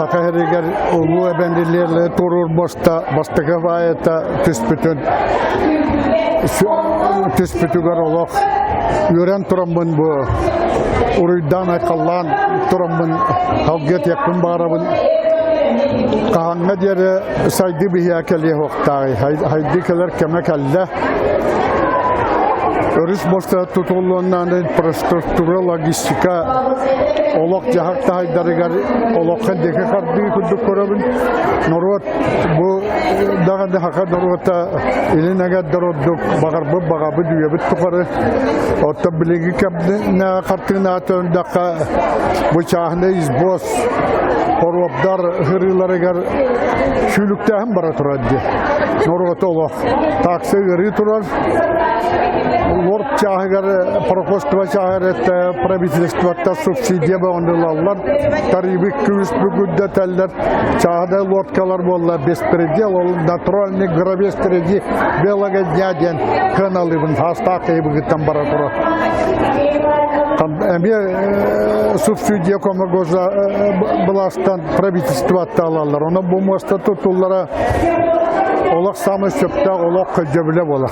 Саха сиригэр Улуу Эбэҥдилиэлэ туоруур муоста бастакы баайата түспүтүн түспүтүгэр олох үөрэн тураммын бу уруйдаан айхаллаан тураммын алгыы этиэхпин баҕарабын. Хаһаҥҥа диэри сайдыы биһиэхэ кэлиэ суохтааҕый. Хайдыы кэлэр кэмэ кэллэ. Өрүс муоста тутуллуоннаан инфраструктура, логистика олох-дьаһах таһайдарыгар олоххо диэки хардыы курдук көрөбүн. Норуот бу даҕаны саха норуота илин эҥэрдэр ордук баҕарбыт баҕабыт үйэбит тухары. Оттон билиҥҥи кэмнэ хартыына төндөккө бу чааһынай избос хоруопдар сырыыларыгар сүүлүктээһин бара турар дии. Норуота олох такса ыарыы турар. Лорд чааһыгар пароходство чааһыгар это правительствоттан субсидия бөҕөнүлаллар. Тарифы күүс бүгүрдэтэллэр. Чааһыда лодкалар буолла беспредел, ол натуральный грабеж среди белого дня диэн кыаналыыбын хаастаах киһибигиттэн бара турар. Эмиэ субсидия көмө былаастан правительствоттан алаллар. Онон бу муоста тутуллара олох самый сөптөөх олох көдьөбүлэ буолар.